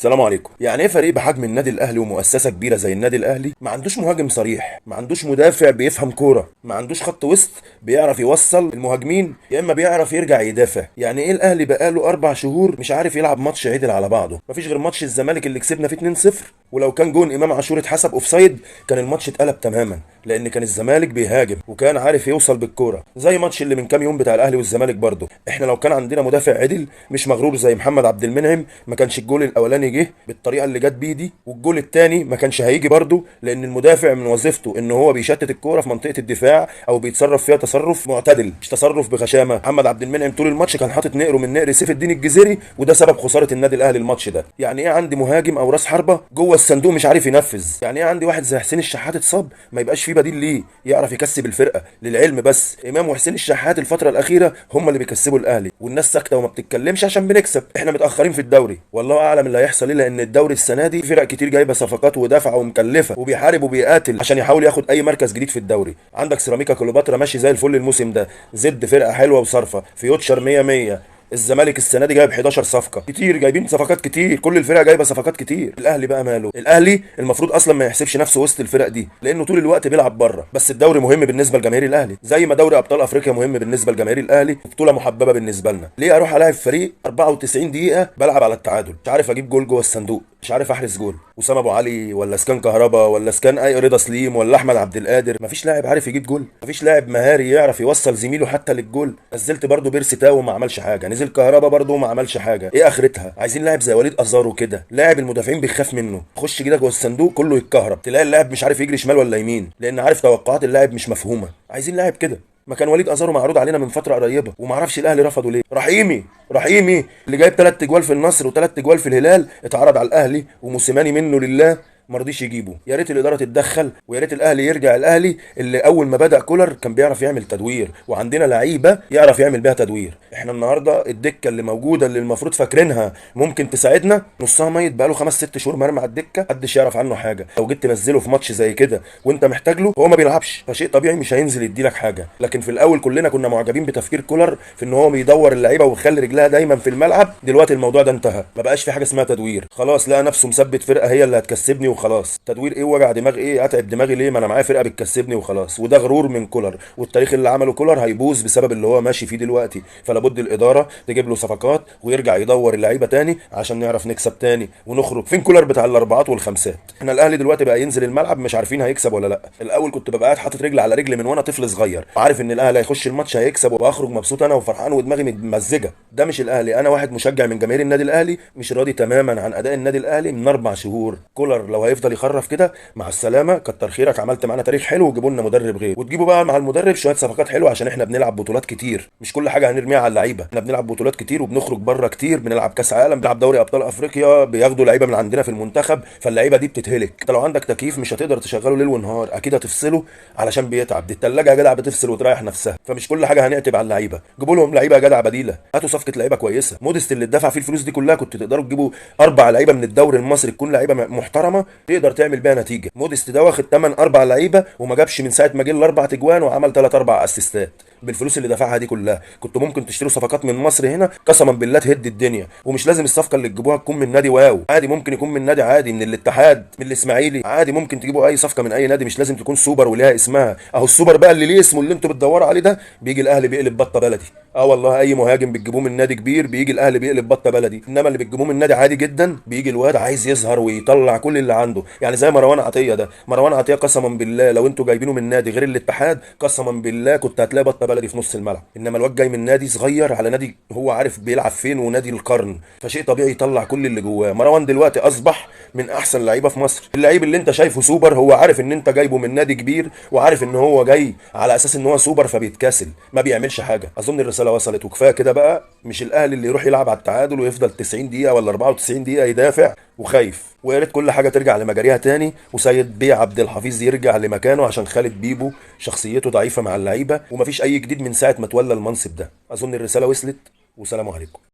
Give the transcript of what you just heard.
السلام عليكم. يعني ايه فريق بحجم النادي الاهلي ومؤسسة كبيرة زي النادي الاهلي ما عندوش مهاجم صريح، ما عندوش مدافع بيفهم كوره، ما عندوش خط وسط بيعرف يوصل المهاجمين، يا اما بيعرف يرجع يدافع؟ يعني ايه الاهلي بقاله 4 شهور مش عارف يلعب ماتش عدل على بعضه؟ مفيش غير ماتش الزمالك اللي كسبنا فيه 2-0، ولو كان جون امام عاشور اتحسب offside كان الماتش اتقلب تماما، لان كان الزمالك بيهاجم وكان عارف يوصل بالكوره. زي ماتش اللي من كام يوم بتاع الاهلي والزمالك برضه، احنا لو كان عندنا مدافع عدل مش مغرور زي محمد عبد المنعم ما كانش الجول الاولاني جه بالطريقة اللي جت بيه دي، والجول الثاني ما كانش هيجي برضه، لان المدافع من وظيفته ان هو بيشتت الكورة في منطقة الدفاع او بيتصرف فيها تصرف معتدل مش تصرف بغشامه. محمد عبد المنعم طول الماتش كان حاطط نقره من نقر سيف الدين الجزيري، وده سبب خسارة النادي الاهلي الماتش ده. يعني ايه عندي مهاجم او راس حربه جوه الصندوق مش عارف ينفذ؟ يعني ايه عندي واحد زي حسين الشحات اتصاب ما يبقاش فيه بديل ليه يعرف يكسب الفرقه؟ للعلم بس امام وحسين الشحات الفترة الاخيرة هم اللي بيكسبوا الاهلي، والناس ساكته وما بتتكلمش عشان بنكسب. احنا متاخرين في الدوري والله اعلم اللي هيحصل ايه، لان الدوري السنة دي فرق كتير جايبه صفقات ودافعه ومكلفه وبيحارب وبيقاتل عشان يحاول ياخد اي مركز جديد في الدوري. عندك سيراميكا كليوباترا ماشي زي الفل الموسم ده، زد فرقه حلوة وصارفه، فيوتشر 100 100. الزمالك السنة دي جايب 11 صفقة كتير، جايبين صفقات كتير، كل الفرق جايبه صفقات كتير. الاهلي بقى ماله؟ الاهلي المفروض اصلا ما يحسبش نفسه وسط الفرق دي لانه طول الوقت بيلعب بره، بس الدوري مهم بالنسبة لجماهير الاهلي زي ما دوري ابطال افريقيا مهم بالنسبة لجماهير الاهلي، بطوله محببة بالنسبة لنا. ليه اروح الاعب فريق 94 دقيقة بلعب على التعادل، مش عارف اجيب جول جوه الصندوق، مش عارف احرز جول؟ وسام ابو علي ولا اسكان كهربا ولا اسكان اي رضا سليم ولا احمد عبد القادر، مفيش لاعب عارف يجيب جول، مفيش لاعب مهاري يعرف يوصل زميله حتى للجول. نزلت برضو بيرسي تاو وما عملش حاجه، نزل كهربا برضو وما عملش حاجه. ايه اخرتها؟ عايزين لاعب زي وليد ازارو كده، لاعب المدافعين بيخاف منه، خش كده جوه الصندوق كله يتكهرب، تلاقي اللاعب مش عارف يجري شمال ولا يمين لان عارف توقعات اللاعب مش مفهومه. عايزين لاعب كده. ما كان وليد ازارو معروض علينا من فترة قريبه وما اعرفش الاهلي رفضه ليه. رحيمي اللي جايب 3 اجوال في النصر وثلاث اجوال في الهلال اتعرض على الاهلي وموسيماني منه لله ما رضيش يجيبه. يا ريت الادارة تتدخل ويا ريت الاهلي يرجع الاهلي اللي اول ما بدا كولر كان بيعرف يعمل تدوير، وعندنا لعيبة يعرف يعمل بيها تدوير. احنا النهارده الدكة اللي موجودة اللي المفروض فاكرينها ممكن تساعدنا نصها ميت، بقاله 5 6 شهور مرمي على الدكة محدش يعرف عنه حاجة. لو جيت تنزله في ماتش زي كده وانت محتاج له هو ما بيلعبش، فشيء طبيعي مش هينزل يديلك حاجة. لكن في الاول كلنا كنا معجبين بتفكير كولر في ان هو بيدور اللعيبة ويخلي رجلها دايما في الملعب. دلوقتي الموضوع ده انتهى، ما بقاش في حاجة اسمها تدوير، خلاص لقى نفسه مثبت فرقه هي اللي هتكسبني وخلاص. تدوير ايه وجع دماغ ايه، اتعب دماغي ليه، ما انا معايا فرقه بتكسبني وخلاص. وده غرور من كولر، والتاريخ اللي عمله كولر هيبوظ بسبب اللي هو ماشي فيه دلوقتي. فلا بد الادارة تجيب له صفقات ويرجع يدور اللعيبة تاني عشان نعرف نكسب تاني ونخرج. فين كولر بتاع الاربعات والخمسات؟ احنا الاهلي دلوقتي بقى ينزل الملعب مش عارفين هيكسب ولا لا. الاول كنت ببقى قاعد حاطط رجل على رجل من وانا طفل صغير، عارف ان الاهلي هيخش الماتش هيكسب وبخرج مبسوط انا وفرحان ودماغي متمزجه. ده مش الاهلي. انا واحد مشجع من جماهير النادي الاهلي مش راضي تماما عن اداء النادي الاهلي من 4 شهور. كولر لو هيفضل يخرف كده مع السلامة، كتر خيرك عملت معانا تاريخ حلو، وجيبوا لنا مدرب غير، وتجيبوا بقى مع المدرب شوية صفقات حلوة عشان احنا بنلعب بطولات كتير، مش كل حاجة هنرميها على اللعيبة. احنا بنلعب بطولات كتير وبنخرج بره كتير، بنلعب كاس عالم، بنلعب دوري ابطال افريقيا، بياخدوا لعيبة من عندنا في المنتخب، فاللعيبه دي بتتهلك. انت لو عندك تكييف مش هتقدر تشغله ليل ونهار، اكيد هتفصله علشان بيتعب. دي الثلاجة يا جدع بتفصل وتريح نفسها. فمش كل حاجة هنعتب على اللعيبة، جيبوا لهم لعيبة يا جدع بديله، هاتوا صفقة لعيبة كويسة. موديست اللي اتدفع فيه الفلوس دي كلها كنت تقدروا تجيبوا 4 لعيبة من الدوري المصري، تكون لعيبة محترمه تقدر تعمل بيها نتيجة. موديست ده واخد ثمن 4 لعيبة وما جابش من ساعة ما جه الاربع تجوان وعمل 3 4 اسيستات. بالفلوس اللي دفعها دي كلها كنت ممكن تشتروا صفقات من مصر هنا قسما بالله تهد الدنيا. ومش لازم الصفقة اللي تجيبوها تكون من نادي واو، عادي ممكن يكون من نادي عادي، من الاتحاد، من الاسماعيلي، عادي ممكن تجيبوا اي صفقة من اي نادي، مش لازم تكون سوبر وليها اسمها. اهو السوبر بقى اللي ليه اسمه اللي انتوا بتدوروا عليه ده بيجي الاهلي بيقلب بطه بلدي. اه والله اي مهاجم بتجيبوه من نادي كبير بيجي الاهلي بيقلب بطه بلدي، انما اللي بتجيبوه من نادي عادي جدا بيجي الواد عايز يظهر ويطلع كل اللي عنده. يعني زي مروان عطية ده، مروان عطية قسما بالله لو انتوا جايبينه من نادي غير الاتحاد قسما بالله كنت هتلاقي بطه بلدي في نص الملعب. انما الواد جاي من نادي صغير على نادي هو عارف بيلعب فين ونادي القرن، فشيء طبيعي يطلع كل اللي جواه. مروان دلوقتي اصبح من احسن لعيبة في مصر. اللعيب اللي انت شايفه سوبر هو عارف ان انت جايبه من نادي كبير وعارف ان هو جاي على اساس ان هو سوبر، فبيتكاسل ما بيعملش حاجة. اظن الرسالة وصلت وكفاية كده بقى. مش الاهلي اللي يروح يلعب على التعادل ويفضل 90 دقيقة ولا 94 دقيقة يدافع وخايف. ويا ريت كل حاجة ترجع لمجاريها تاني، وسيد بيه عبد الحفيظ يرجع لمكانه عشان خالد بيبو شخصيته ضعيفة مع اللعيبة ومفيش اي جديد من ساعة ما تولى المنصب ده. اظن الرسالة وصلت، وسلام عليكم.